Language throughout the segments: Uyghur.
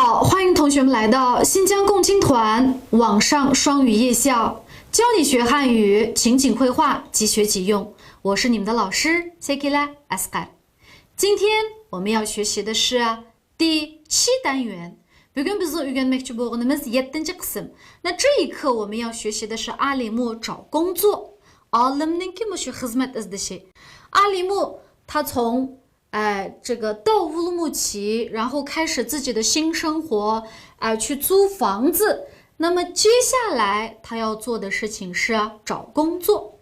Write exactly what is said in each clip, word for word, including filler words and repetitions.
好，欢迎同学们来到新疆共青团网上双语夜校，教你学汉语，情景会话，即学即用。我是你们的老师 Sekila Asqar。今天我们要学习的是第七单元。بۈگۈن بىزنىڭ ئۆگەنمەكچى بولغىنىمىز يەتتىنچى قىسىم. 那这一课我们要学习的是阿里木找工作。 ئالىمنىڭكى مۇشۇ خىزمەت ئىزدىشى. 阿里木他从 呃，这个到乌鲁木齐，然后开始自己的新生活，呃，去租房子。那么接下来他要做的事情是找工作。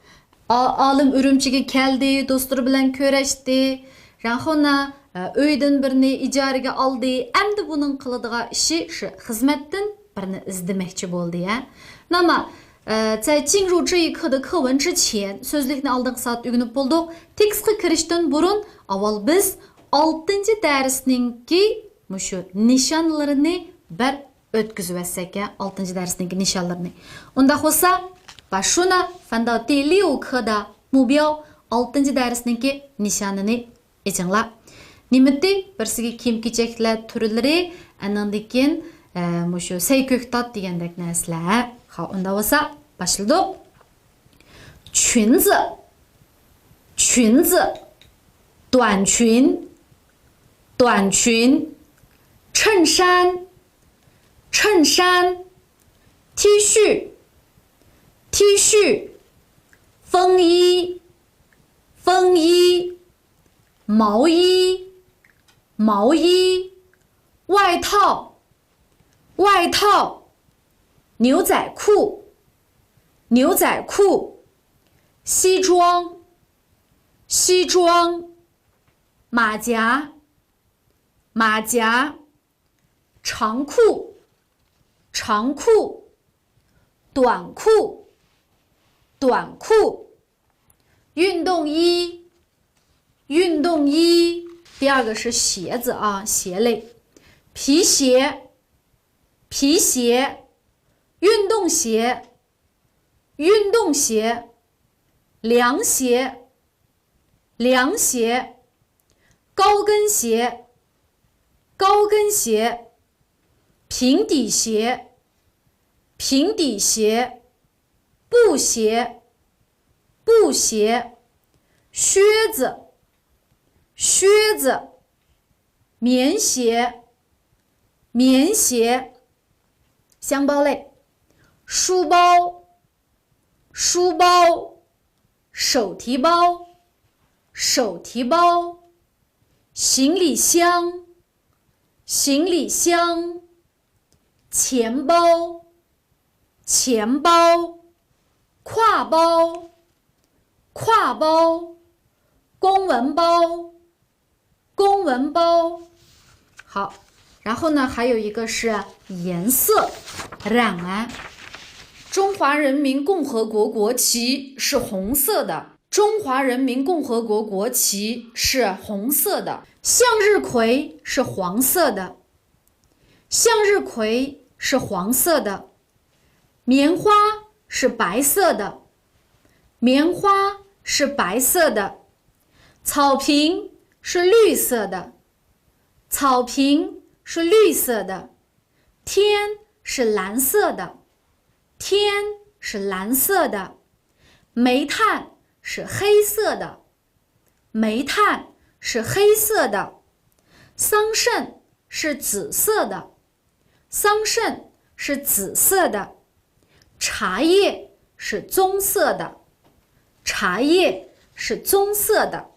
ئالىم ئۈرۈمچىگە كەلدى، دوستلىرى بىلەن كۆرۈشتى. 然后呢، ئۆيدىن بىرنى ئىجارىگە ئالدى. ئەمدى بۇنىڭ قىلىدىغان ئىشى شۇ خىزمەتتىن بىرنى ئىزدىمەكچى بولدى، ھە. 那么، 在进入这一课的课文之前، سۆزلۈكنى ئالدىنقى سائەت ئۆگىنىپ بولدۇق. تېكىستقا كىرىشتىن بۇرۇن، ئاۋۋال بىز ئالتىنچى دەرسنىڭكى مۇشۇ نىشانلىرىنى بىر ئۆتكۈزۈۋەتسەك، ھە، ئالتىنچى دەرسنىڭكى نىشانلىرىنى. ئۇنداق بولسا، 把书呢翻到第六课的目标، ئالتىنچى دەرسنىڭكى نىشانىنى ئېچىڭلار. نېمىتى؟ بىرسىگە كىيىم-كېچەكلەر تۈرلىرى، ئاندىن كېيىن، ئە، مۇشۇ سەي كۆكتات دېگەندەك نەرسىلەر. خا، ئۇنداق بولسا، باشلىدۇق. 裙子، 裙子، 短裙، 短裙، 衬衫， 衬衫， T恤， T恤， 风衣， 风衣， 毛衣， 毛衣， 外套， 外套， 牛仔裤， 牛仔裤， 西装， 西装， 马甲， 马甲， 长裤， 长裤， 短裤， 短裤， 运动衣， 运动衣。 第二个是鞋子啊，鞋类。 皮鞋， 皮鞋， 运动鞋， 运动鞋， 凉鞋， 凉鞋， 高跟鞋， 高跟鞋， 平底鞋， 平底鞋， 布鞋， 布鞋， 靴子， 靴子， 棉鞋， 棉鞋， 箱包类， 书包， 书包， 手提包， 手提包， 行李箱， 行李箱， 钱包， 钱包， 挎包， 挎包， 公文包， 公文包。 好，然后呢，还有一个是颜色， رەڭ. 中华人民共和国国旗是红色的。 中华人民共和国国旗是红色的。 向日葵是黄色的。 向日葵是黄色的。 棉花是白色的。 棉花是白色的。 草坪是绿色的。 草坪是绿色的。 天是蓝色的。 天是蓝色的。 煤炭是黑色的。 煤炭是黑色的。 桑葚是紫色的。 桑葚是紫色的。 茶叶是棕色的。 茶叶是棕色的。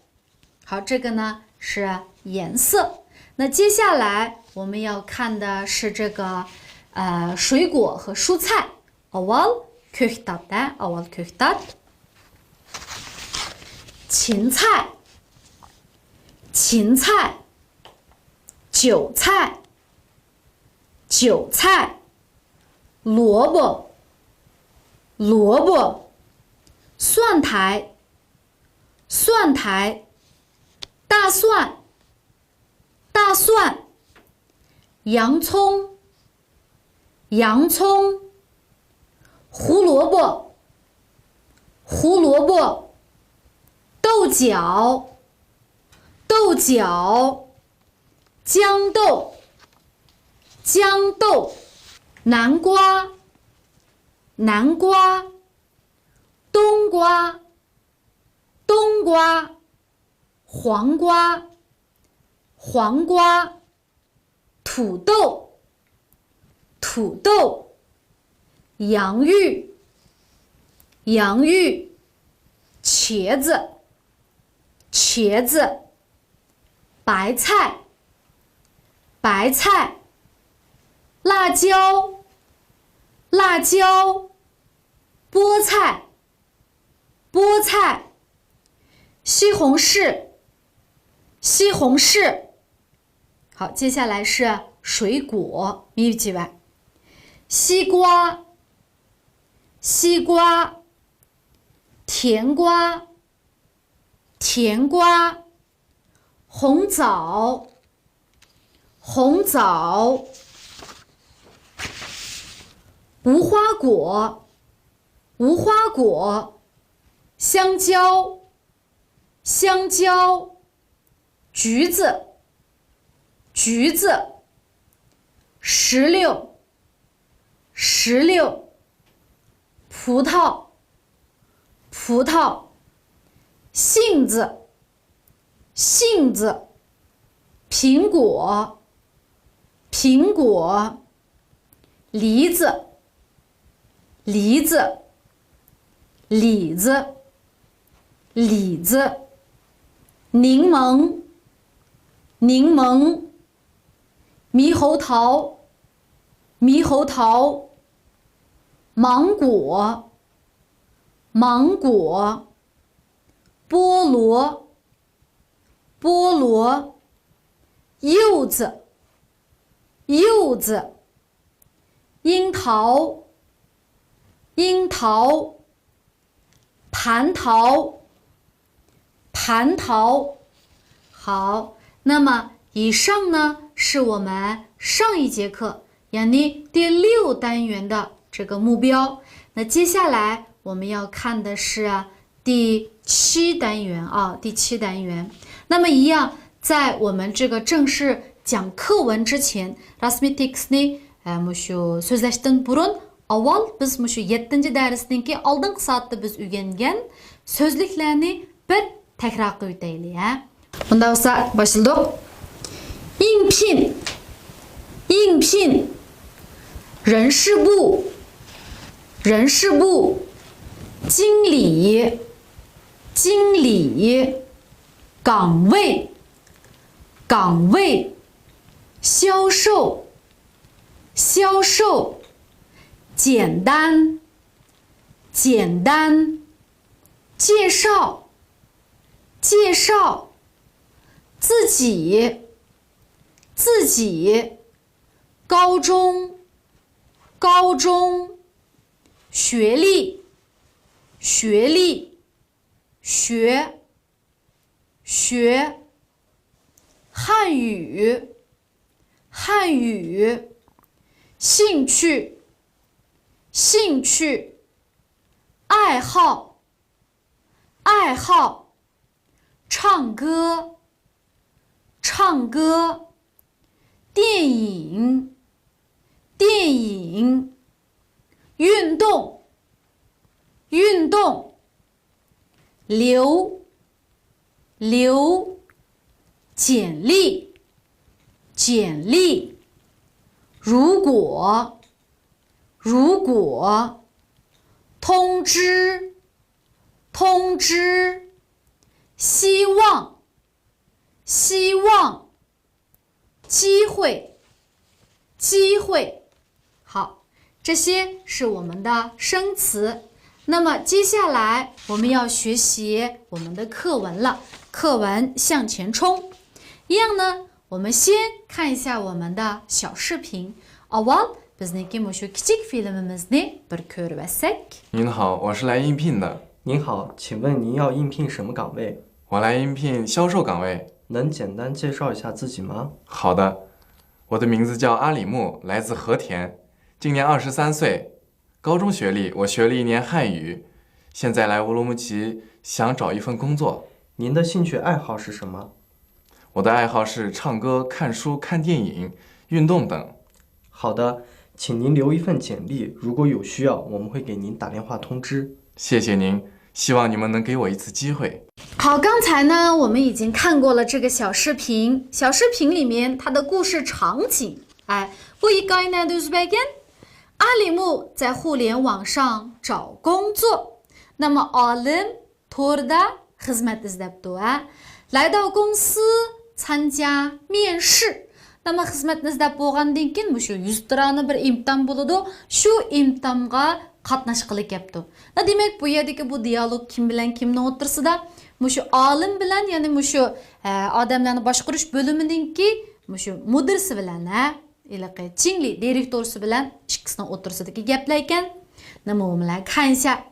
好，这个呢是颜色。那接下来我们要看的是这个，呃，水果和蔬菜。 ئاۋۋال كۆكتات، ئاۋۋال كۆكتات. 芹菜، 芹菜، 韭菜， 韭菜， 萝卜， 萝卜， 蒜苔， 蒜苔， 大蒜， 大蒜， 洋葱， 洋葱， 胡萝卜， 胡萝卜， 豆角， 豆角， 豇豆，豇豆、南瓜、南瓜、冬瓜、冬瓜、黄瓜、黄瓜、土豆、土豆、洋芋、洋芋、茄子、茄子、白菜、白菜、辣椒、辣椒、菠菜、菠菜、西红柿、西红柿。好，接下来是水果， 西瓜、西瓜、甜瓜、甜瓜、红枣、红枣、无花果、无花果、香蕉、香蕉、橘子、橘子、石榴、石榴、葡萄、葡萄、杏子、杏子、苹果、苹果、梨子、梨子、李子、李子、柠檬、柠檬、猕猴桃、猕猴桃、芒果、芒果、菠萝、菠萝、柚子、柚子、樱桃、樱桃、蟠桃、蟠桃。好，那么以上呢是我们上一节课， يعني 第六单元的这个目标。那接下来我们要看的是第七单元啊，第七单元。那么一样，在我们这个正式讲课文之前، رەسمىي تېكىستنى، ئە، مۇشۇ سۆزلەشتىن بۇرۇن، ئاۋۋال بىز مۇشۇ يەتتىنچى دەرسنىڭكى ئالدىنقى سائەتتە بىز ئۆگەنگەن سۆزلۈكلەرنى بىر تەكرار قىلىۋېتەيلى، ھە؟ ئۇنداق بولسا باشلىدۇق. 应聘، 应聘، 人事部، 人事部, 经理, 经理, 岗位, 岗位, 销售, 销售, 简单, 简单, 介绍, 介绍, 自己, 自己, 高中, 高中, 学历, 学历, 学, 学, 汉语, 汉语, 兴趣, 兴趣, 爱好, 爱好, 唱歌, 唱歌, 电影, 电影, 运动, 运动, 留, 留, 简历, 简历, 如果, 如果, 通知, 通知, 希望, 希望, 机会, 机会. 好，这些是我们的生词。那么接下来我们要学习我们的课文了，课文向前冲。一样呢，我们先看一下我们的小视频。 ئاۋۋال بىزنىڭكى مۇشۇ كىچىك فىلىمىمىزنى بىر كۆرۈۋەتسەك. 您好，我是来应聘的。您好，请问您要应聘什么岗位？我来应聘销售岗位。能简单介绍一下自己吗？好的，我的名字叫阿里木，来自和田，今年二十三岁，高中学历，我学了一年汉语，现在来乌鲁木齐想找一份工作。您的兴趣爱好是什么？我的爱好是唱歌、看书、看电影、运动等。好的，请您留一份简历，如果有需要，我们会给您打电话通知。谢谢您，希望你们能给我一次机会。好，刚才呢，我们已经看过了这个小视频。小视频里面它的故事场景，哎，不一该呢，对不对？阿里木在互联网上找工作。那么 ئالىم توردا خىزمەت ئىزدەپتۇ ھە. 来到公司参加面试. 那么 خىزمەتنى ئىزدەپ بولغاندىن كېيىن مۇشۇ يۈزتۇرانە بىر ئىمتىھان بولىدۇ. شۇ ئىمتىھانغا قاتناشقىلى كەپتۇ. دېمەك، بۇ يەردىكى بۇ دىيالوگ كىم بىلەن كىمنىڭ ئوتتۇرىسىدا؟ مۇشۇ ئالىم بىلەن، يەنى مۇشۇ ئە، ئادەملەرنى باشقۇرۇش بۆلۈمىنىڭكى مۇشۇ مۇدىرسى بىلەن ھە، ھېلىقى چىڭلى دىرېكتورسى بىلەن ئىككىسىنىڭ ئوتتۇرىسىدىكى گەپلەر ئىكەن. 那么我们来看一下.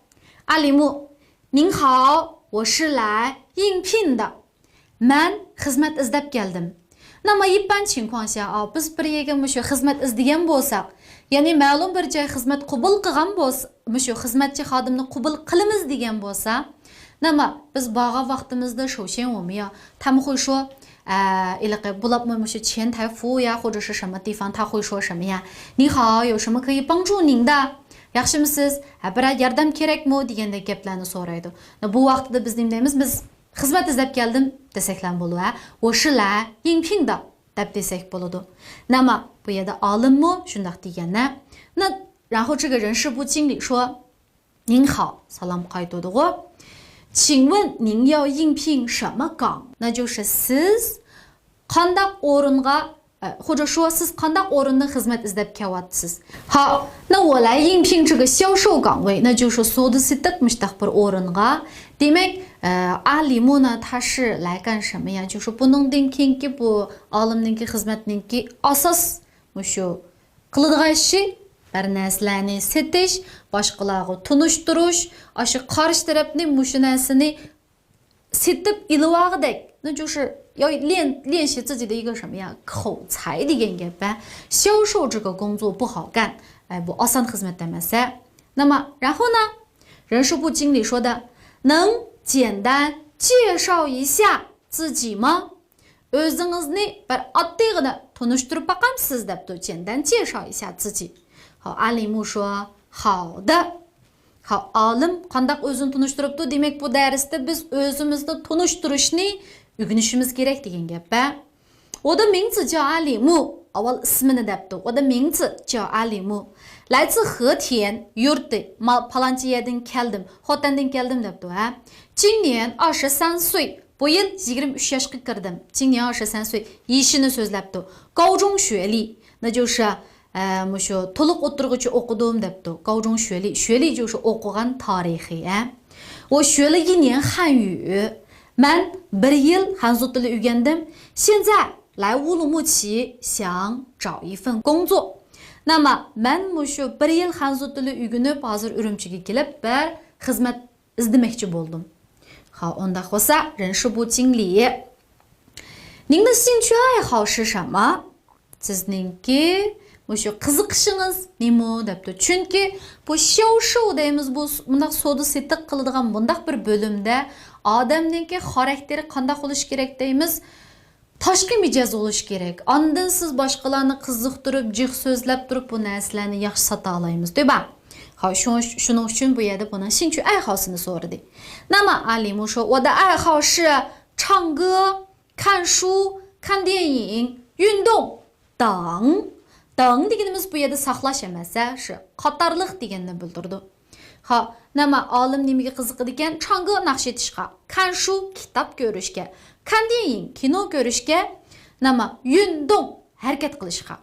ئالىمۇ، 您好，我是来应聘的. مەن خىزمەت ئىزدەپ كەلدىم. 那么一般情况下 بىز بىر يەرگە مۇشۇ خىزمەت ئىزدىگەن بولساق، يەنى مەلۇم بىر جاي خىزمەت قوبۇل قىلغان بولسا، مۇشۇ خىزمەتچى خادىمنى قوبۇل قىلىمىز دېگەن بولسا، 那么 بىز بارغان ۋاقتىمىزدا 首先我们要 他们会说 ئە، ھېلىقى بولۇپمۇ مۇشۇ 前台服务呀或者是什么地方他会说什么呀؟ 你好，有什么可以帮助您的؟ ياخشىمۇسىز؟ ھە، بىرەر ياردەم كېرەكمۇ دېگەندەك گەپلەرنى سورايدۇ. بۇ ۋاقتىدا بىز نېمە دەيمىز؟ بىز خىزمەت ئىزدەپ كەلدىم دېسەكلەم بولىدۇ ھە. 我是来应聘的 دەپ دېسەك بولىدۇ. 那么 بۇ يەردە ئالىممۇ شۇنداق دېگەن ھە. 那然后这个人事部经理说 您好 سالام قايتۇردىغۇ. 请问您要应聘什么岗؟ 那就是 سىز قانداق ئورۇنغا، ئە، 或者说 سىز قانداق ئورۇندا خىزمەت ئىزدەپ كەلۋاتىسىز؟ 好，那我来应聘这个销售岗位，那就是 سودا سېتىق مۇشتاق بىر ئورۇنغا. دېمەك، ئە، 阿里木呢，他是来干什么呀？ 就是 بۇنىڭدىن كېيىنكى بۇ ئالىمنىڭكى خىزمەتنىڭكى ئاساس مۇشۇ قىلىدىغان ئىشى بىر نەرسىلەرنى سېتىش، باشقىلارغا تونۇشتۇرۇش، ئاشۇ قارشى تەرەپنى مۇشۇ نەرسىنى سېتىپ ئېلىۋالغۇدەك، 那就是要练练习自己的一个什么呀？口才 دېگەن گەپ ھە. 销售这个工作不好干. ئەي، بۇ ئاسان خىزمەت ئەمەس ھە. 那么然后呢，人事部经理说的，能简单介绍一下自己吗？ ئۆزىڭىزنى بىر ئاددىيغىنا تونۇشتۇرۇپ باقامسىز دەپتۇ. 简单介绍一下自己. 好，阿里木说好的. 好， ئالىم قانداق ئۆزىنى تونۇشتۇرۇپتۇ؟ دېمەك، بۇ دەرستە بىز ئۆزىمىزنى تونۇشتۇرۇشنى ئۆگىنىشىمىز كېرەك دېگەن گەپ ھە. 我的名字叫阿里木. ئاۋۋال ئىسمىنى دەپتۇ. 我的名字叫阿里木. 来自和田 يۇرتى، ما پالانچە يەردىن كەلدىم، خوتەندىن كەلدىم دەپتۇ ھە. 今年二十三岁. بۇ يىل يىگىرمە ئۈچ ياشقا كىردىم. 今年二十三岁. يېشىنى سۆزلەپتۇ. 高中学历. 那就是 ئە، مۇشۇ تولۇق ئوتتۇرىغىچە ئوقۇدۇم دەپتۇ. 高中学历، 学历就是 ئوقۇغان تارىخى ھە. 我学了一年汉语. مەن بىر يىل خەنزۇ تىلى ئۆگەندىم. 现在来乌鲁木齐想找一份工作. 那么 مەن مۇشۇ بىر يىل خەنزۇ تىلى ئۆگىنىپ، ھازىر ئۈرۈمچىگە كېلىپ بىر خىزمەت ئىزدىمەكچى بولدۇم. 好، ئۇنداق بولسا 人事部经理. 您的兴趣爱好是什么؟ سىزنىڭكى مۇشۇ قىزىقىشىڭىز نېمە دەپتۇ. چۈنكى بۇ 销售 دەيمىز، بۇ مۇنداق سودا سېتىق قىلىدىغان مۇنداق بىر بۆلۈمدە ئادەمنىڭكى خاراكتېرى قانداق بولۇشى كېرەك دەيمىز؟ تاشقى مىجەز بولۇشى كېرەك. ئاندىن سىز باشقىلارنى قىزىقتۇرۇپ، جىق سۆزلەپ تۇرۇپ بۇ نەرسىلەرنى ياخشى ساتالايمىز، دەيبا. ھا، شۇ-، شۇنىڭ ئۈچۈن بۇ يەردە بۇنىڭ 兴趣爱好سىنى سورىدى. 那么阿里木说，我的爱好是唱歌、看书、看电影、运动等. 等 دېگىنىمىز بۇ يەردە ساقلاش ئەمەس ھە، شۇ قاتارلىق دېگەننى بىلدۈرىدۇ. ھا، نېمە، ئالىم نېمىگە قىزىقىدىكەن؟ 唱歌 ناخشا ئېيتىشقا، 看书 كىتاب كۆرۈشكە، 看电影 كىنو كۆرۈشكە، نېمە، 运动 ھەرىكەت قىلىشقا.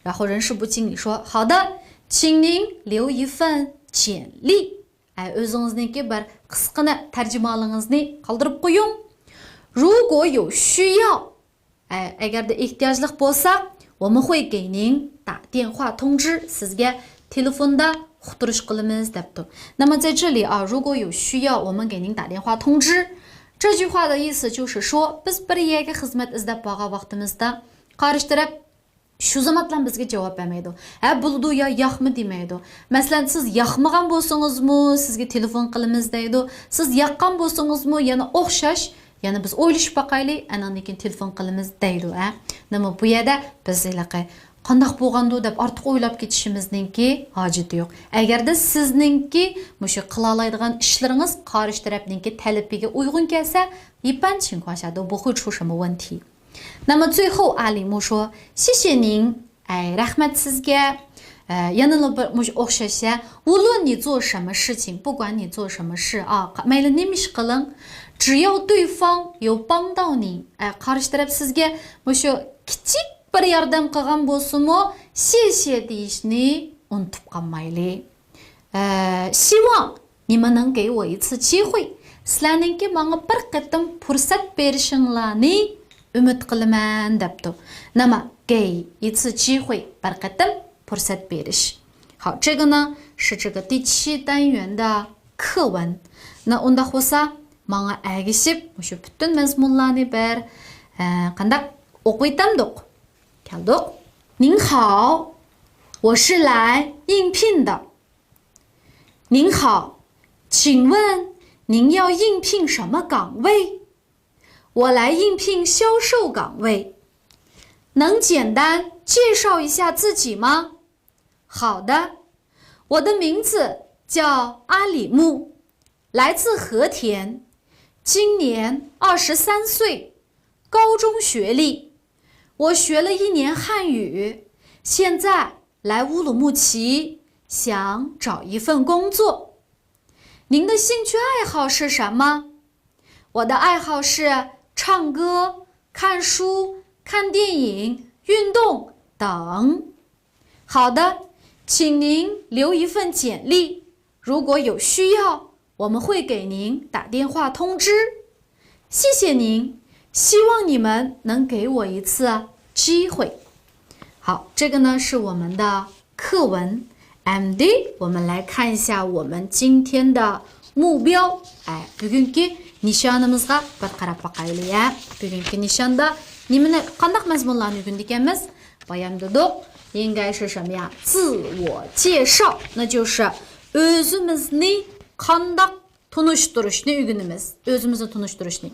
然后人事部经理说，好的，请您留一份简历. ئە، ئۆزىڭىزنىڭكى بىر قىسقىنە تەرجىمىھالىڭىزنى قالدۇرۇپ قويۇڭ. 如果有需要 ئە، ئەگەردە ئېھتىياجلىق بولسا، 我们会给您打电话通知. سىزگە تېلېفوندا ئۇقتۇرۇش قىلىمىز دەپتۇ. 那么在这里啊，如果有需要，我们给您打电话通知. 这句话的意思就是说، بىز بىر يەرگە خىزمەت ئىزدەپ بارغان ۋاقتىمىزدا، قارشى تەرەپ شۇ زاماتلام بىزگە جاۋاب بەرمەيدۇ. ھە، بولىدۇ يا ياقمۇ دېمەيدۇ. مەسىلەن، سىز ياقمىغان بولسىڭىزمۇ، سىزگە تېلېفون قىلىمىز دەيدۇ. سىز ياققان بولسىڭىزمۇ، يەنە ئوخشاش، يەنە بىز ئويلىشىپ باقايلى، ئاناندىن كېيىن تېلېفون قىلىمىز دەيدۇ، ھە. نېمە، بۇ يەردە بىز ھېلىقى قانداق بولغاندۇ دەپ ئارتۇق ئويلاپ كېتىشىمىزنىڭكى ھاجىتى يوق. ئەگەردە سىزنىڭكى مۇشۇ قىلالايدىغان ئىشلىرىڭىز قارشى تەرەپنىڭكى تەلىپىگە ئۇيغۇن كەلسە، 一般情况下都不会出什么问题。那么最后阿里木说：谢谢您。 ئەي، رەھمەت سىزگە. ئە، يەنىلا بىر مۇشۇ ئوخشاش، يە. 无论你做什么事情，不管你做什么事啊، مەيلى نېمە ئىش قىلىڭ. 只要对方有帮到你، ئە، قارشى تەرەپ سىزگە مۇشۇ كىچىك بىر ياردەم قىلغان بولسىمۇ، 谢谢 دېيىشنى ئۇنتۇپ قالمايلى. ئە، 希望 你们能给我一次机会، سىلەرنىڭكى ماڭا بىر قېتىم پۇرسەت بېرىشىڭلارنى ئۈمىد قىلىمەن، دەپتۇ. 那么给一次机会، بىر قېتىم پۇرسەت بېرىش. 好，这个呢是这个第七单元的课文。 ئۇنداق بولسا، ماڭا ئەگىشىپ مۇشۇ پۈتۈن مەزمۇنلارنى بىر، ئە، قانداق ئوقۇۋېتەمدۇق؟ كەلدۇق. 您好，我是来应聘的。 您好，请问您要应聘什么岗位？我来应聘销售岗位。能简单介绍一下自己吗？好的，我的名字叫阿里木，来自和田，今年二十三岁，高中学历。我学了一年汉语，现在来乌鲁木齐，想找一份工作。您的兴趣爱好是什么？我的爱好是唱歌、看书、看电影、运动等。好的，请您留一份简历，如果有需要，我们会给您打电话通知。谢谢您，希望你们能给我一次机会。 好，这个呢是我们的课文。 ئەمدى 我们来看一下我们今天的目标。 ئە، بۈگۈنكى نىشانىمىزغا بىر قاراپ باقايلى، يە. بۈگۈنكى نىشاندا نېمىنى، قانداق مەزمۇنلارنى ئۆگىنىدىكەنمىز؟ بايام دېدۇق، 应该是什么呀؟ 自我介绍，那就是 ئۆزىمىزنى قانداق تونۇشتۇرۇشنى ئۆگىنىمىز. ئۆزىمىزنى تونۇشتۇرۇشنى.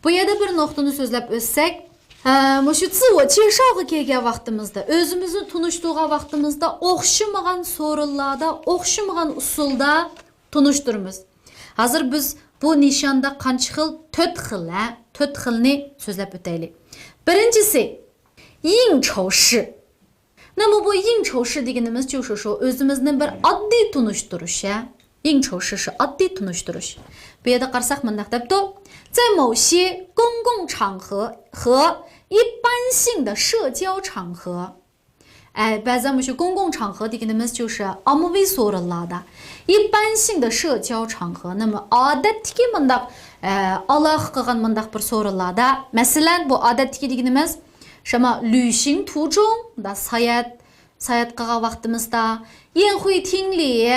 بۇ يەردە بىر نۇقتىنى سۆزلەپ ئۆتسەك، ھە، مۇشۇ 自我介绍غا كەلگەن ۋاقتىمىزدا، ئۆزىمىزنى تونۇشتۇرغان ۋاقتىمىزدا ئوخشىمىغان سورۇنلاردا، ئوخشىمىغان ئۇسۇلدا تونۇشتۇرىمىز. ھازىر بىز بۇ نىشاندا قانچە خىل؟ تۆت خىل، ھە؟ تۆت خىلنى سۆزلەپ ئۆتەيلى. بىرىنچىسى، 应酬式. 那么 بۇ 应酬式 دېگىنىمىز چۇ شۇ، شۇ ئۆزىمىزنى بىر ئاددىي تونۇشتۇرۇش، ھە؟ 应酬式 شۇ ئاددىي تونۇشتۇرۇش. بۇ يەردە قارىساق مۇنداق دەپتۇ، 在某些公共场合和一般性的社交场合. ئە، بەزەن مۇشۇ 公共场合 دېگىنىمىز چۇ شۇ ئاممىۋى سورۇنلاردا. 一般性的社交场合، نېمە، ئادەتتىكى مۇنداق، ئە، ئالاقە قىلغان مۇنداق بىر سورۇنلاردا. مەسىلەن، بۇ ئادەتتىكى دېگىنىمىز، شۇما 旅行途中، مۇنداق ساياھەت، ساياھەت قىلغان ۋاقتىمىزدا، 宴会厅里،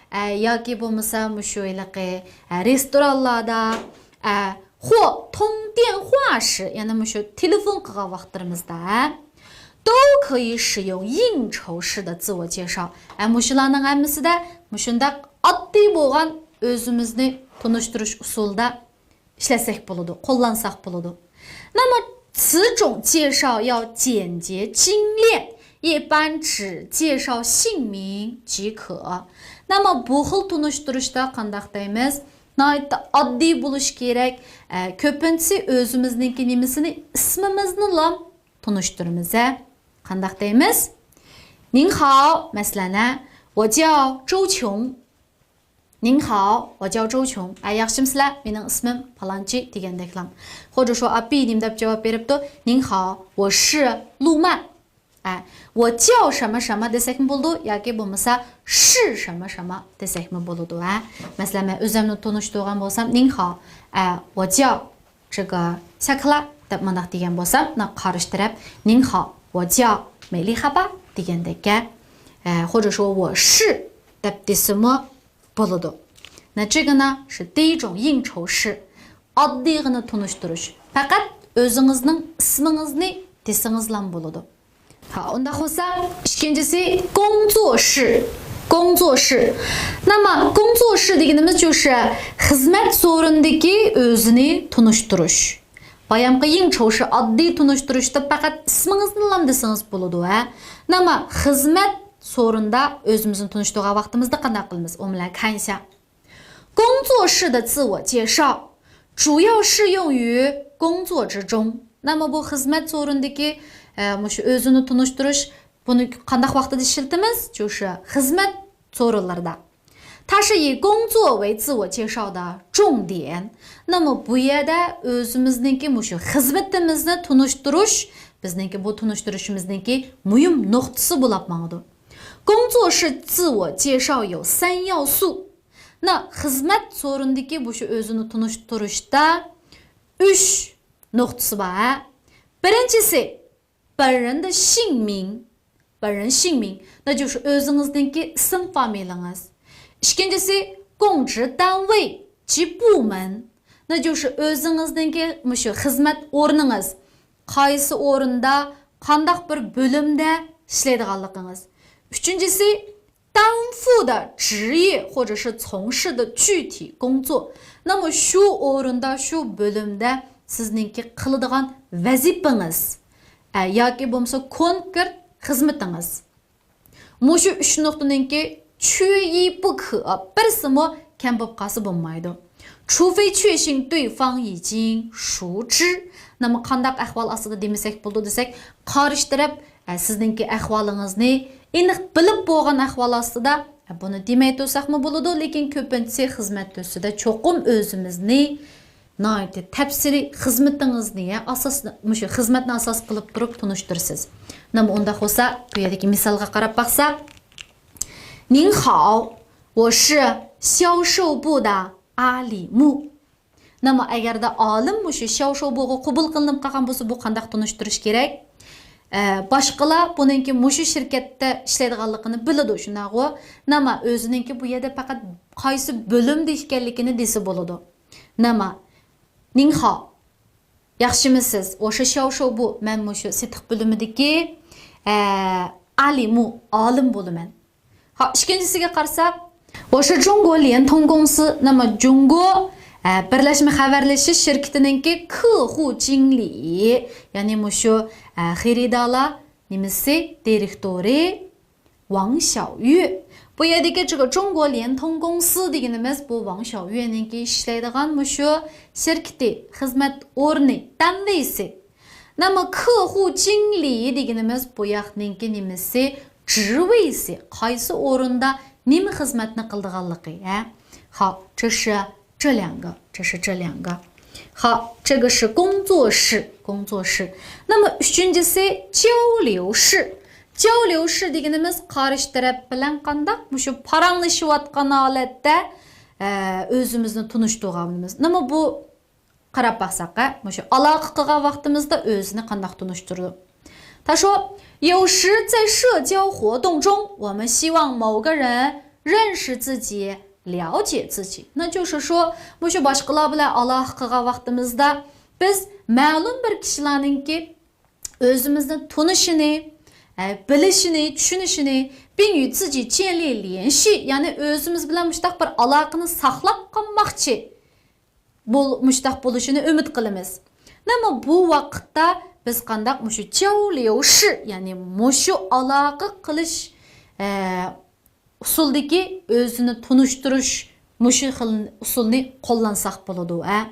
ئە، ياكى بولمىسا مۇشۇ ھېلىقى، ئە، رېستورانلاردا، ئە، 或通电话时، يەنى مۇشۇ تېلېفون قىلغان ۋاقىتلىرىمىزدا، 都可以使用应酬式的自我介绍. ئە، مۇشۇلارنىڭ ھەممىسىدە مۇشۇنداق ئاددىي بولغان ئۆزىمىزنى تونۇشتۇرۇش ئۇسۇلىدا ئىشلەتسەك بولىدۇ، قوللانساق بولىدۇ. 那么此种介绍要简洁精炼，一般只介绍姓名即可。 那么 بۇ خىل تونۇشتۇرۇشتا قانداق دەيمىز؟ ناھايىتى ئاددىي بولۇش كېرەك. ئە، كۆپىنچىسى ئۆزىمىزنىڭكى نېمىسىنى، ئىسمىمىزنىلا تونۇشتۇرىمىز، ھە؟ قانداق دەيمىز؟ 您好، مەسىلەن، ھە، 我叫周琼. 您好，我叫周琼. ئە، ياخشىمۇسىلەر؟ مېنىڭ ئىسمىم پالانچى دېگەندەكلا. 或者说 ئاپىي نېمە دەپ جاۋاب بېرىپتۇ؟ 您好，我是陆曼. ئە، 我叫什么什么 دېسەكمۇ بولىدۇ، ياكى بولمىسا 是什么什么 دېسەكمۇ بولىدۇ، ھە. مەسىلەن، مەن ئۆزۈمنى تونۇشتۇرغان بولسام، 您好، ئە، 我叫这个 下课了 دەپ مۇنداق دېگەن بولسام، مانا قارشى تەرەپ 您好، 我叫 مەيلى خاپا دېگەندەككە. ئە، 或者说我是 دەپ دېسىمۇ بولىدۇ. 那这个呢是第一种应酬式. ئاددىيغىنە تونۇشتۇرۇش. پەقەت ئۆزىڭىزنىڭ ئىسمىڭىزنى دېسىڭىزلا بولىدۇ. ھا، ئۇنداق بولسا، ئىككىنچىسى، 工作室. 工作室. 那么工作室 دېگىنىمىز شۇ خىزمەت سورۇنىدىكى ئۆزىنى تونۇشتۇرۇش. بايامقى 应酬是 ئاددىي تونۇشتۇرۇشتا پەقەت ئىسمىڭىزنىلا دېسىڭىز بولىدۇ، ھە؟ ناما خىزمەت سورۇندا ئۆزىمىزنى تونۇشتۇرغان ۋاقتىمىزدا قانداق قىلىمىز؟ 我们来看一下。工作室的自我介绍主要适用于工作之中。 ناما بۇ خىزمەت سورۇندىكى، ئە، مۇشۇ ئۆزىنى تونۇشتۇرۇش، بۇنى قانداق ۋاقتىدا ئىشلىتىمىز؟ شۇ خىزمەت سورۇنلىرىدا. 它是以工作为自我介绍的重点。 ناما بۇ يەردە ئۆزىمىزنىڭكى مۇشۇ خىزمىتىمىزنى تونۇشتۇرۇش، بىزنىڭكى بۇ تونۇشتۇرۇشىمىزنىڭكى مۇھىم نۇقتىسى بولۇپ ماڭىدۇ. 工作室自我介绍有三要素。 نا خىزمەت سورۇندىكى مۇشۇ ئۆزىنى تونۇشتۇرۇشتا ئۈچ نۇقتىسى بار، ھە. بىرىنچىسى، 本人的姓名، 本人姓名، 那就是 ئۆزىڭىزنىڭكى ئىسىم فامىلىڭىز. ئىككىنچىسى، 供职单位及部门، 那就是 ئۆزىڭىزنىڭكى مۇشۇ خىزمەت ئورنىڭىز، قايسى ئورۇندا، قانداق بىر بۆلۈمدە ئىشلەيدىغانلىقىڭىز. ئۈچىنچىسى، 担负的职业或者是从事的具体工作。 ناما شۇ ئورۇندا، شۇ بۆلۈمدە سىزنىڭكى قىلىدىغان ۋەزىپىڭىز، ئە، ياكى بولمىسا كونكرېت خىزمىتىڭىز. مۇشۇ ئۈچ نۇقتىنىڭكى 缺一不可، بىرسىمۇ كەم بولۇپ قالسا بولمايدۇ. 除非确信对方已经熟知. ناما قانداق ئەھۋال ئاستىدا دېمىسەك بولىدۇ دېسەك، قارشى تەرەپ، ئە، سىزنىڭكى ئەھۋالىڭىزنى ئېنىق بىلىپ بولغان ئەھۋال ئاستىدا، ئە، بۇنى دېمەي تۇرساقمۇ بولىدۇ، لېكىن كۆپىنچىسى خىزمەت تۈرىسىدە چوقۇم ئۆزىمىزنى ناھايىتى تەپسىلىي خىزمىتىڭىزنى، ئە، ئاساس، مۇشۇ خىزمەتنى ئاساس قىلىپ تۇرۇپ تونۇشتۇرىسىز. ناما ئۇنداق بولسا، بۇ يەردىكى مىسالغا قاراپ باقساق، 您好，我是销售部的阿里木. ناما ئەگەردە ئالىم مۇشۇ 销售部غا قوبۇل قىلىنىپ قالغان بولسا، بۇ قانداق تونۇشتۇرۇش كېرەك؟ ئە، باشقىلار بۇنىڭكى مۇشۇ شىركەتتە ئىشلەيدىغانلىقىنى بىلىدۇ، شۇنداقغۇ؟ ناما ئۆزىنىڭكى بۇ يەردە پەقەت قايسى بۆلۈمدە ئىكەنلىكىنى دېسە بولىدۇ. ناما، 您好، ياخشىمۇسىز؟ 我是销售部، مەن مۇشۇ سېتىق بۆلۈمىدىكى، ئە، ئالىمۇ، ئالىم بولىمەن. ھا، ئىككىنچىسىگە قارىساق، 我是中国联通公司، ناما جۇڭگو، ئە، بىرلەشمە خەۋەرلىشىش شىركىتىنىڭكى 客户经理، يەنى مۇشۇ، ئە، خېرىدارلار نېمىسى، دىرېكتورى، 王小月. بۇ يەردىكى 这个中国联通公司 دېگىنىمىز بۇ 王小月نىڭكى ئىشلەيدىغان مۇشۇ شىركىتى، خىزمەت ئورنى، 单位سى. ناما 客户经理 دېگىنىمىز بۇ ياقنىڭكى نېمىسى، 职位سى، قايسى ئورۇندا نېمە خىزمەتنى قىلىدىغانلىقى، ھە؟ 好，这是 这两个，这是这两个。好，这个是工作室，工作室。那么 ئۈچىنچىسى 交流室. 交流室 دېگىنىمىز قارشى تەرەپ بىلەن قانداق مۇشۇ پاراڭلىشىۋاتقان ھالەتتە، ئە، ئۆزىمىزنى تونۇشتۇرغانىمىز. نېمە بۇ؟ قاراپ باقساق، ھە، مۇشۇ ئالاقە قىلغان ۋاقتىمىزدا ئۆزىنى قانداق تونۇشتۇرىدۇ؟ 他说，有时在社交活动中，我们希望某个人认识自己，了解自己。那就是说， مۇشۇ باشقىلار بىلەن ئالاقە قىلغان ۋاقتىمىزدا بىز مەلۇم بىر كىشىلەرنىڭكى ئۆزىمىزنى تونۇشىنى، ئە، بىلىشىنى، چۈشىنىشىنى، 并与自己建立联系، يەنى ئۆزىمىز بىلەن مۇشۇنداق بىر ئالاقىنى ساقلاپ قالماقچى. بول-، مۇشۇنداق بولۇشىنى ئۈمىد قىلىمىز. نېمە بۇ ۋاقىتتا بىز قانداق مۇشۇ 交流室، يەنى مۇشۇ ئالاقە قىلىش، ئە، ئۇسۇلدىكى ئۆزىنى تونۇشتۇرۇش مۇشۇ خىل ئۇسۇلنى قوللانساق بولىدۇ، ئە.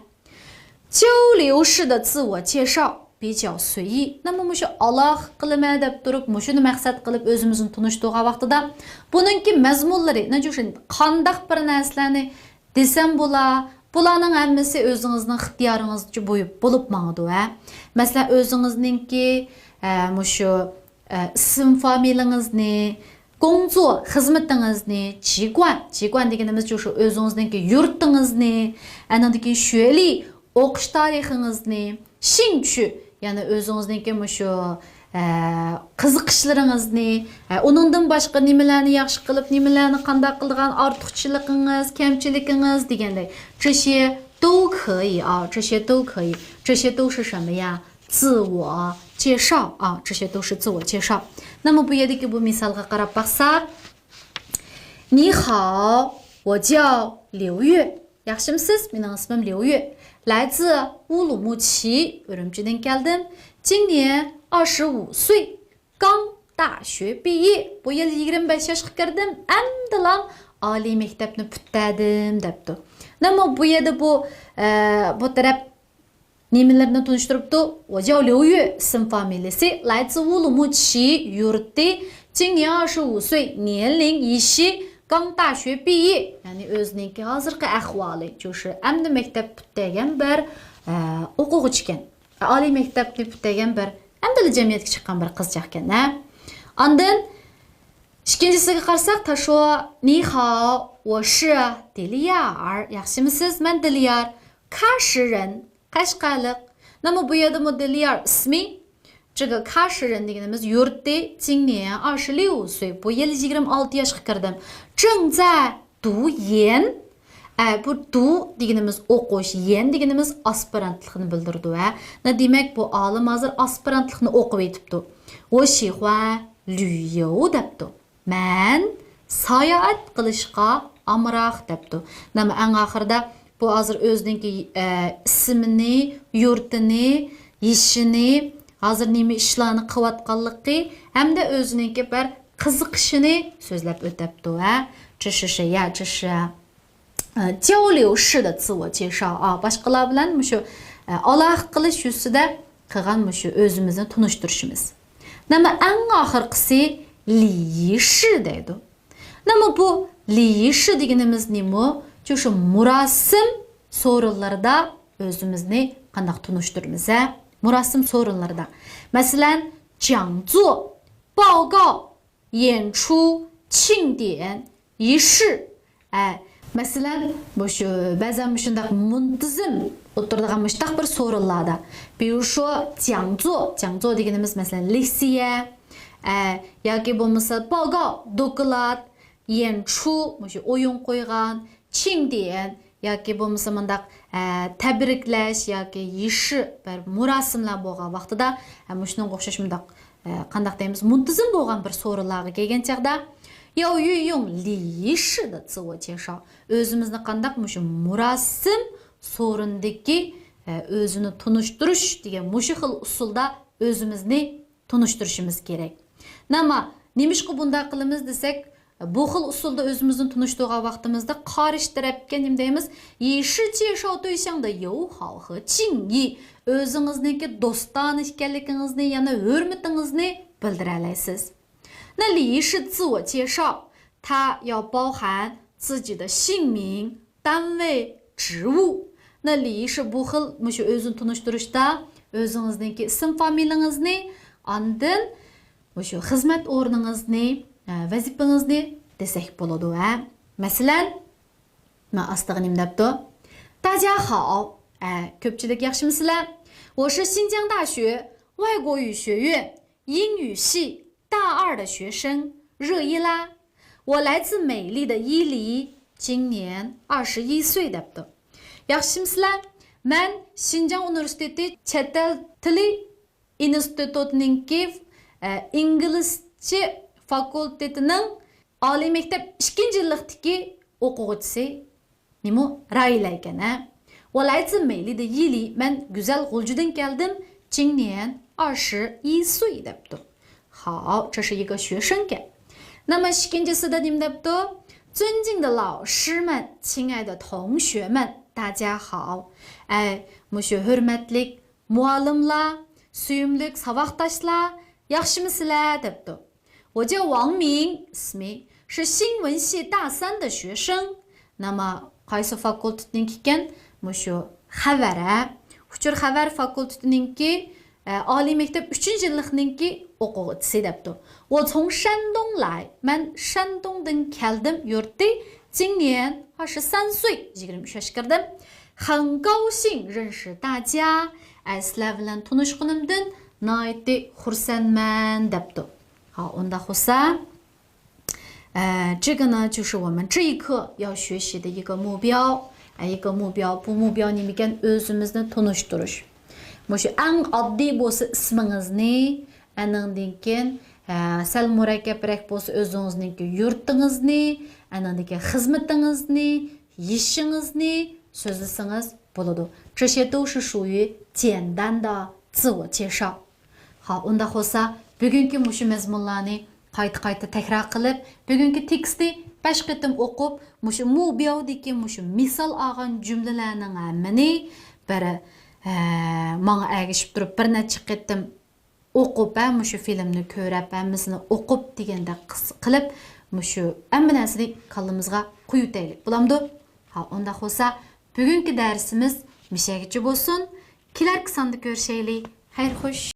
交流室的自我介绍比较随意. نېمە مۇشۇ ئالاقە قىلىمەن دەپ تۇرۇپ، مۇشۇنى مەقسەت قىلىپ ئۆزىمىزنى تونۇشتۇرغان ۋاقتىدا بۇنىڭكى مەزمۇنلىرى، نەجۇشۇن قانداق بىر نەرسىلەرنى دېسەم بولا، بۇلارنىڭ ھەممىسى ئۆزىڭىزنىڭ ئىختىيارىڭىزچە بويۇپ بولۇپ ماڭىدۇ، ھە. مەسىلەن، ئۆزىڭىزنىڭكى، ئە، مۇشۇ، ئە، ئىسىم فامىلىڭىزنى، 工作 خىزمىتىڭىزنى، 籍贯، 籍贯 دېگىنىمىز شۇ، شۇ ئۆزىڭىزنىڭكى يۇرتىڭىزنى، ئەنىڭدىن كېيىن 学历، ئوقۇش تارىخىڭىزنى، 兴趣، يەنى ئۆزىڭىزنىڭكى مۇشۇ، ئە، قىزىقىشلىرىڭىزنى، ئە، ئۇنىڭدىن باشقا نېمىلەرنى ياخشى قىلىپ، نېمىلەرنى قانداق قىلىدىغان ئارتۇقچىلىقىڭىز، كەمچىلىكىڭىز دېگەندەك. 这些都可以啊，这些都可以，这些都是什么呀？ 自我介绍啊，这些都是自我介绍。 نېمە بۇ يەردىكى بۇ مىسالغا قاراپ باقساق، 你好，我叫刘月. ياخشىمۇسىز؟ مېنىڭ ئىسمىم 刘月.来自乌鲁木齐، ئۈرۈمچىدىن كەلدىم. 今年二十五岁، 刚大学毕业. بۇ يىل يىگىرمە بەش ياشقا كىردىم، ئەمدىلا ئالىي مەكتەپنى پۈتتۈردۈم دەپتۇ. نېمە بۇ يەردە بۇ، ئە، بۇ تەرەپ نېمىلەرنى تونۇشتۇرۇپتۇ؟ 我叫刘月، ئىسىم فامىلىسى، 来自乌鲁木齐، يۇرتى، 今年二十五岁، 年龄، يېشى، 刚大学毕业، يەنى ئۆزىنىڭكى ھازىرقى ئەھۋالى، 就是 ئەمدى مەكتەپ پۈتتۈرگەن بىر، ئە، ئوقۇغۇچى ئىكەن. ئالىي مەكتەپنى پۈتتۈرگەن بىر، ئەمدىلا جەمئىيەتكە چىققان بىر قىزچاق ئىكەن، ھە. ئاندىن ئىككىنچىسىگە قارىساق، 他说، 你好，我是迪利亚尔. ياخشىمۇسىز؟ مەن دىليار. 喀什人، قەشقەرلىق. نېمە بۇ يەردىمۇ دىليار ئىسمى؟ 这个喀什人 دېگىنىمىز يۇرتى، 今年二十六岁، بۇ يىل يىگىرمە ئالتە ياشقا كىردىم. 正在读研. ئە، بۇ 读 دېگىنىمىز ئوقۇش، 研 دېگىنىمىز ئاسپىرانتلىقنى بىلدۈرىدۇ، ھە. نە دېمەك، بۇ ئالىم ھازىر ئاسپىرانتلىقنى ئوقۇۋېتىپتۇ. 我喜欢旅游 دەپتۇ. مەن ساياھەت قىلىشقا ئامراق دەپتۇ. نېمە ئەڭ ئاخىرىدا بۇ ھازىر ئۆزىنىڭكى، ئە، ئىسمىنى، يۇرتىنى، يېشىنى، ھازىر نېمە ئىشلارنى قىلىۋاتقانلىقى ھەمدە ئۆزىنىڭكى بىر قىزىقىشىنى سۆزلەپ ئۆتەپتۇ، ھە. 这是谁呀؟ 这是 ئە، 交流式的自我介绍 ئا، باشقىلار بىلەن مۇشۇ، ئە، ئالاقە قىلىش يۈزىسىدە قىلغان مۇشۇ ئۆزىمىزنى تونۇشتۇرۇشىمىز. نېمە ئەڭ ئاخىرقىسى 礼仪式 دەيدۇ. نېمە بۇ 礼仪式 دېگىنىمىز نېمە؟ شۇ مۇراسىم سورۇنلىرىدا ئۆزىمىزنى قانداق تونۇشتۇرىمىز، ھە؟ مۇراسىم سورۇنلىرىدا. مەسىلەن، 讲座، 报告، 演出، 庆典، 仪式. ئە، مەسىلەن، مۇشۇ بەزەن مۇشۇنداق مۇنتىزىم ئولتۇرىدىغان مۇشۇنداق بىر سورۇنلاردا. 比如说讲座، 讲座 دېگىنىمىز، مەسىلەن، لېكسىيە، ئە، ياكى بولمىسا 报告، دوكلات، 演出، مۇشۇ ئويۇن قويغان، 庆典، ياكى بولمىسا مۇنداق، ئە، تەبرىكلەش ياكى 仪式، بىر مۇراسىملار بولغان ۋاقتىدا، ئە، مۇشۇنىڭغا ئوخشاش مۇنداق، ئە، قانداق دەيمىز، مۇنتىزىم بولغان بىر سورۇنلارغا كەلگەن چاغدا، 要运用礼仪式的自我介绍، ئۆزىمىزنى قانداق مۇشۇ مۇراسىم سورۇنىدىكى، ئە، ئۆزىنى تونۇشتۇرۇش دېگەن مۇشۇ خىل ئۇسۇلدا ئۆزىمىزنى تونۇشتۇرۇشىمىز كېرەك. نېمە، نېمىشقا بۇنداق قىلىمىز دېسەك، بۇ خىل ئۇسۇلدا ئۆزىمىزنى تونۇشتۇرغان ۋاقتىمىزدا قارشى تەرەپكە نېمە دەيمىز؟ 以示介绍对象的友好和敬意، ئۆزىڭىزنىڭكى دوستانە ئىكەنلىكىڭىزنى، يەنە ھۆرمىتىڭىزنى بىلدۈرەلەيسىز. 那礼仪式自我介绍，它要包含自己的姓名、单位、职务。那礼仪式 بۇ خىل مۇشۇ ئۆزىنى تونۇشتۇرۇشتا ئۆزىڭىزنىڭكى ئىسىم فامىلىڭىزنى، ئاندىن مۇشۇ خىزمەت ئورنىڭىزنى، ئە، ۋەزىپىڭىزنى دېسەك بولىدۇ، ھە. مەسىلەن، مانا ئاستىغا نېمە دەپتۇ؟ 大家好، ئە، كۆپچىلىك ياخشىمۇسىلەر؟ 我是新疆大学外国语学院英语系大二的学生热依拉。我来自美丽的伊犁，今年二十一岁 دەپتۇ. ياخشىمۇسىلەر؟ مەن شىنجاڭ ئۇنىۋېرسىتېتى چەت ئەل تىلى ئىنستىتۇتىنىڭكى، ئە، ئىنگلىزچە فاكۇلتېتىنىڭ ئالىي مەكتەپ ئىككىنچى يىللىقتىكى ئوقۇغۇچىسى. نېمە؟ رايلا ئىكەن، ھە؟ 我来自美丽的伊犁، مەن گۈزەل غۇلجىدىن كەلدىم، 今年二十一岁 دەپتۇ. 好，这是一个学生 ئىكەن. نېمە ئىككىنچىسىدە نېمە دەپتۇ؟ 尊敬的老师们，亲爱的同学们，大家好. ئەي، مۇشۇ ھۆرمەتلىك مۇئەللىملار، سۆيۈملۈك ساۋاقداشلار، ياخشىمۇسىلەر دەپتۇ. 我叫王明، ئىسمى، 是新闻系大三的学生. نېمە، قايسى فاكۇلتېتنىڭكى ئىكەن؟ مۇشۇ خەۋەر، ھە؟ ئۇچۇر خەۋەر فاكۇلتېتىنىڭكى، ئە، ئالىي مەكتەپ ئۈچىنچى يىللىقنىڭكى ئوقۇغۇچىسى دەپتۇ. 我从山东来، مەن شەندۇڭدىن كەلدىم، يۇرتى، 今年二十三岁، يىگىرمە ئۈچ ياشقا كىردىم. 很高兴认识大家، ئە، سىلەر بىلەن تونۇشقىنىمدىن ناھايىتى خۇرسەنمەن دەپتۇ. 好， ئۇنداق بولسا، ئە، 这个呢就是我们这一课要学习的一个目标， ئە، 一个目标. بۇ 目标 نېمىكەن؟ ئۆزىمىزنى تونۇشتۇرۇش. مۇشۇ ئەڭ ئاددىي بولسا ئىسمىڭىزنى، ئەنىڭدىن كېيىن، ئە، سەل مۇرەككەپرەك بولسا ئۆزىڭىزنىڭكى يۇرتىڭىزنى، ئەنىڭدىن كېيىن خىزمىتىڭىزنى، يېشىڭىزنى، سۆزلىسىڭىز بولىدۇ. 这些都是属于简单的自我介绍. ھا، ئۇنداق بولسا، بۈگۈنكى مۇشۇ مەزمۇنلارنى قايتا-قايتا تەكرار قىلىپ، بۈگۈنكى تېكىستنى بەش قېتىم ئوقۇپ، مۇشۇ مۇ بياۋدىكى مۇشۇ مىسال ئالغان جۈملىلەرنىڭ ھەممىنى بىر، ئە، ماڭا ئەگىشىپ تۇرۇپ، بىر نەچچە قېتىم ئوقۇپ، ھە، مۇشۇ فىلىمنى كۆرۈپ، ھەممىسىنى ئوقۇپ دېگەندەك قىس-، قىلىپ، مۇشۇ ھەممە نەرسىنى كاللىمىزغا قويۇۋېتەيلى. بولامدۇ؟ ھا، ئۇنداق بولسا، بۈگۈنكى دەرسىمىز مۇشەگىچە بولسۇن. كېلەركى ساندا كۆرۈشەيلى. خەير خوش.